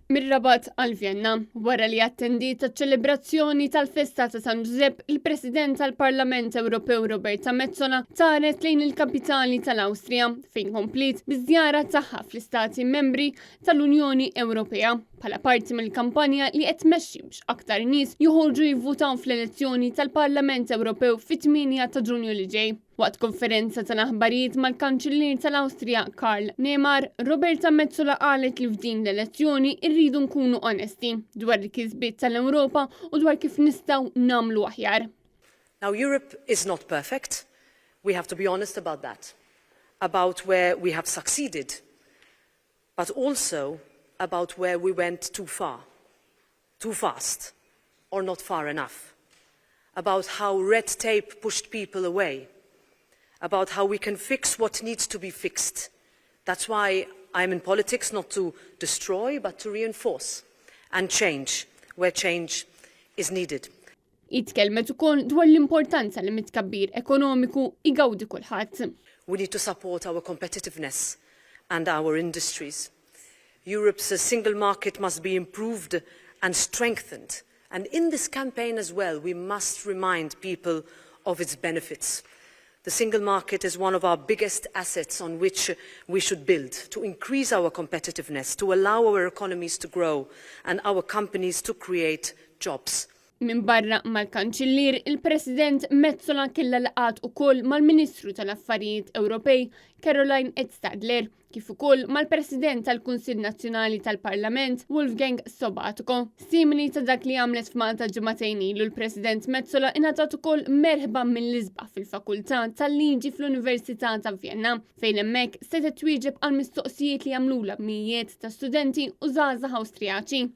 Mir-Rabat għal Vjenna, wara li attendiet għaċ-ċelebrazzjoni tal-festa ta' San Ġużepp, il-President tal-Parlament Ewropew Roberta Metsola taret lejn il-kapitali tal-Awstrija fejn kompliet biż-żjara tagħha fl-istati membri tal-Unjoni Ewropea bħala parti mill-kampanja li qed tmexxi biex aktar nies joħorġu jivvutaw fl-elezzjoni tal-Parlament Ewropew fit-8 ta' Ġunju li ġej. Waqt konferenza tal-aħbarijiet mal-Kanċillier tal-Awstrija Karl Nehammer, Roberta Metsola qalet li f'din l-elezzjoni rridu nkunu onesti dwar il-kisbiet tal-Ewropa u dwar kif nistgħu nagħmlu aħjar. Now Europe is not perfect. We have to be honest about that. About where we have succeeded, but also about where we went too far, too fast, or not far enough. About how red tape pushed people away. About how we can fix what needs to be fixed. That's why I'm in politics, not to destroy, but to reinforce and change where change is needed. Tkellmet ukoll dwar l-importanza li mit-tkabbir ekonomiku igawdi kulħadd. We need to support our competitiveness and our industries. Europe's single market must be improved and strengthened. And in this campaign as well, we must remind people of its benefits. The single market is one of our biggest assets on which we should build to increase our competitiveness, to allow our economies to grow and our companies to create jobs. Min barra mal-Kanċillier, il-President Metsola kella laqgħat ukoll mal-Ministru tal-Affarijiet Ewropej Karoline Edtstadler, kif ukoll mal-President tal-Kunsill Nazzjonali tal-Parlament Wolfgang Sobotka. Simili ta' dak li għamlet f'Malta ġimagħtejn ilu, l-President Metsola ingħatat ukoll merħba mill-isbaħ fil-Fakultà tal-Liġi fl-Università ta' Vienna, fejn hemmhekk setgħet twieġeb għal mistoqsijiet li għamlula mijiet ta' studenti u żgħażagħ Awstrijaċi.